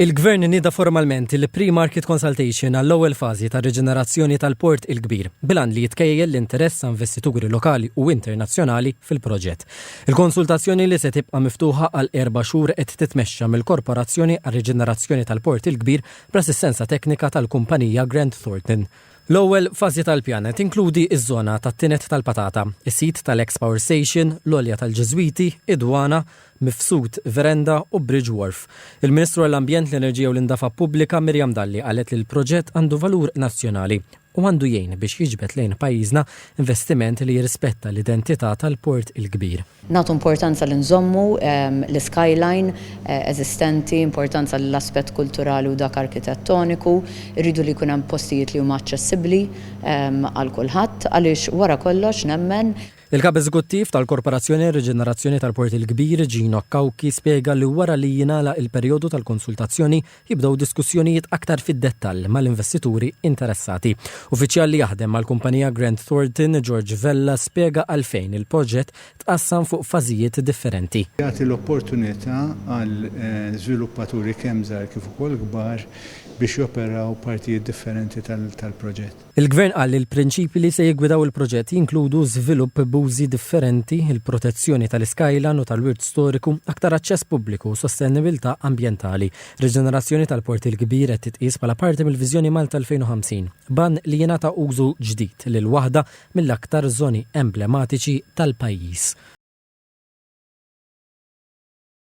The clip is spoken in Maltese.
Il-Gvern nieda formalment il-pre-market consultation għall-ewwel fażi tar-riġenerazzjoni tal-Port il-Kbir, bil-għan li jitkejjel l-interess ta' investituri lokali u internazzjonali fil-proġett. Il-konsultazzjoni li se tibqa' miftuħa għal erba' xhur qed titmexxa mill-Korporazzjoni għar-Riġenerazzjoni tal-Port il-Kbir bl-assistenza teknika tal-kumpanija Grant Thornton. L-ewwel fażi tal-pjan tinkludi ż-żona tat-Tined tal-Patata, is-sit tal-eks Power Station, l-Għolja tal-Ġiżwiti, id-Dwana, Mifsud Veranda u Bridge Wharf. Il-Ministru għall-Ambjent, l-Enerġija u l-Indafa Pubblika Miriam Dalli qalet li l-proġett għandu valur nazzjonali u għandu jgħin biex jiġbed lejn pajjiżna investiment li jirrispetta l-identità tal-Port il-Kbir. Nagħtu importanza li nżommu l-iskyline eżistenti, importanza lill-aspett kulturali u dak arkitettoniku, irridu li jkun hemm postijiet li huma aċċessibbli għal kulħadd għaliex wara kollox nemmen Il-Kap Eżekuttiv tal-Korporazzjoni Riġenerazzjoni tal-Port il-Kbir, Gino Cauchi, spjega li wara li jingħalaq il-perjodu tal-konsultazzjoni jibdew diskussjonijiet aktar fid-dettall mal-investituri interessati. Uffiċjal li jaħdem mal-kumpanija Grant Thornton, George Vella, spjega għalfejn il-proġett tqassam fuq fażijiet differenti. Jagħti l-opportunità għal żviluppaturi kemm żgħar kif ukoll kbar biex joperaw partijiet differenti tal-proġett. Il-Gvern qal li l-prinċipji li se jiggwidaw il-proġett jinkludu żvilupp b'użi differenti, il-protezzjoni tal-iskyline u tal-wirt storiku, aktar aċċess pubbliku u sostenibilità ambjentali. Riġenerazzjoni tal-Port il-Kbir qed titqies bħala parti mill-Viżjoni Malta 2050, b'għan li jingħata użu ġdid lil waħda mill-aktar żoni emblematiċi tal-pajjiż.